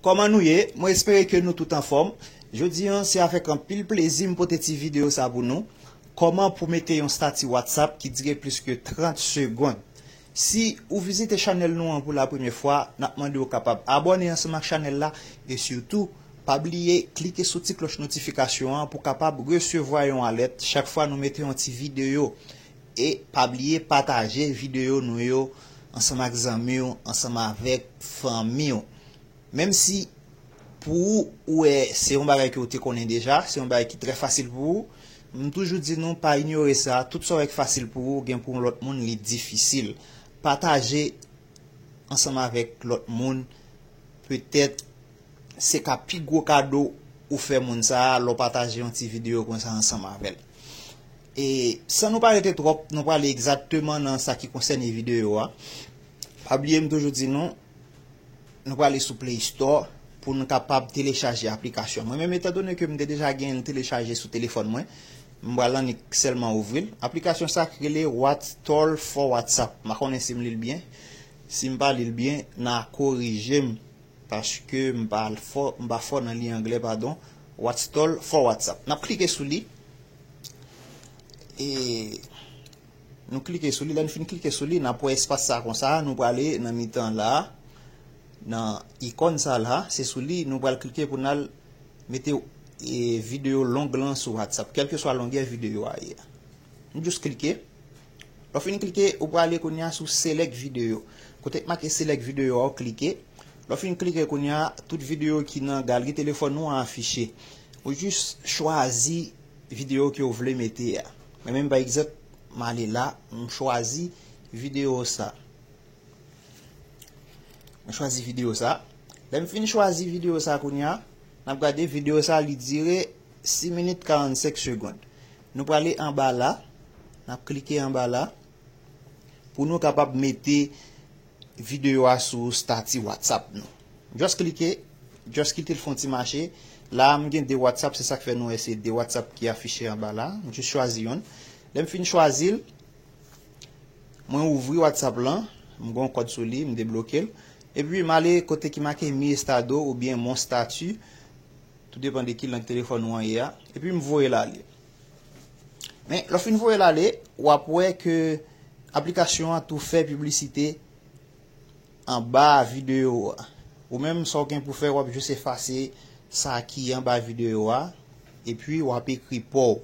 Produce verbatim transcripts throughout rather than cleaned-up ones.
Kòman nou ye? Mwen espere ke nou tout anfòm. Jodi a, se avèk anpil plezi m pote ti videyo sa pou nou. Kòman pou mete yon stati WhatsApp ki dire plis ke trant segonn. Si ou vizite chanèl nou an pou la premyè fwa, n ap mande w kapab abòne ansanm ak chanèl la e sitou, pa bliye klike sou ti klòch notifikasyon an pou kapab resevwa yon alèt chak fwa nou mete yon ti videyo. E pa bliye pataje videyo nou yo ansanm ak zanmi w, ansanm avèk fanmi w. Menm si pou ou, ou wè se yon bagay ke w te konnen deja, se yon bagay ki trè fasil pou ou, m toujou di nou pa inyore sa, tout sa w wè k fasil pou ou, gen pou yon lòt moun li difisil. Pataje ansanm avèk lòt moun, petèt se ka pi gwo kado ou fè moun sa a lè w pataje yon ti videyo konsa ansanm avè l. E san nou pa rete twòp, nou prale egzakteman nan sa ki konsène videyo a. Pa bliye m toujou di nou, nou prale sou Play Store pou nou kapab telechaje aplikasyon. Mwen menm, etandone ke m te deja gen l telechaje sou telefòn mwen, m pral annik sèlman ouvri l. Aplikasyon sa k rele Whatstall for WhatsApp. M pa konnen si m li l byen. Si m pa li l byen, n a korije m, paske m pa fò, m pa fò nan li anglè, padon. Whatstall for WhatsApp. N ap klike sou li. E nou klike sou li. Lè n fin klike sou li, n ap wè espas sa konsa. Nou prale nan mitan la, nan ikòn sa la. Se sou li nou pral klike pou n al mete, e, videyo long lan sou WhatsApp, kèlkeswa longè videyo a ye a. Nou jis klike. Lè w fin klike, ou prale kounye a sou Select Video. Kote k make Select Video a, w klike. Lè w fin klike kounye a, tout videyo ki nan galri telefòn ou an afiche. Ou jis chwazi videyo ke w vle mete a. Mwen menm, pa egzanp, m ale la, m chwazi videyo sa. Mwen chwazi videyo sa. Lè m fin chwazi videyo sa kounye a, n ap gade videyo sa, li dire sis minit karannsenk segonn. Nou prale anba la, n ap klike anba la pou nou kapab mete videyo a sou stati WhatsApp nou. Just klike, just kite l fè yon ti mache. La a, m gen de WhatsApp, se sa k fè nou wè se de WhatsApp ki afiche anba la. M jis chwazi youn. Lè m fin chwazi l, mwen ouvri WhatsApp lan, m gen yon kòd sou li, m debloke l. Epi m ale kote ki make Mi Estado oubyen Mon Statut, tou depann de ki lang telefòn ou an ye a. Epi m voye l ale. Men, lè w fin voye l ale, w ap wè ke aplikasyon an tou fè piblisite anba videyo a. Ou menm, sa w gen pou fè, w ap jis efase sa ki anba videyo a, epi w ap ekri pa w.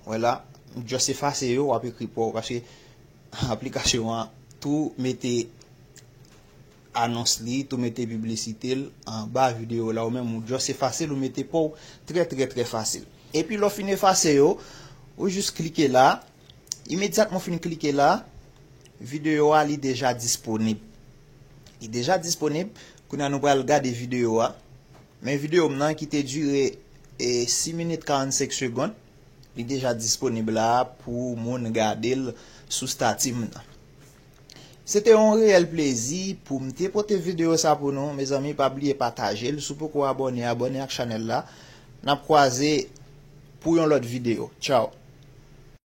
Wè la, m jis efase yo, w ap ekri pa w, paske aplikasyon an tou mete anons li, tou mete piblisite l anba videyo la, ou menm ou jis efase l, ou mete pa w, trè, trè, trè fasil. Epi lè w fin efase yo, ou jis klike la, imedyatman w fin klike la, videyo a li deja disponib. Li deja disponib, kounye a nou pral gade videyo a. Men videyo m nan ki te dire, e, sis minit karannsenk segonn, li deja disponib la pou moun gade l sou stati m nan. Se te yon reyèl plezi pou m te pote videyo sa pou nou. Mezanmi, pa bliye pataje l. Si w poko abòne, abòne ak chanèl la. N ap kwaze pou yon lòt videyo. Tchaw!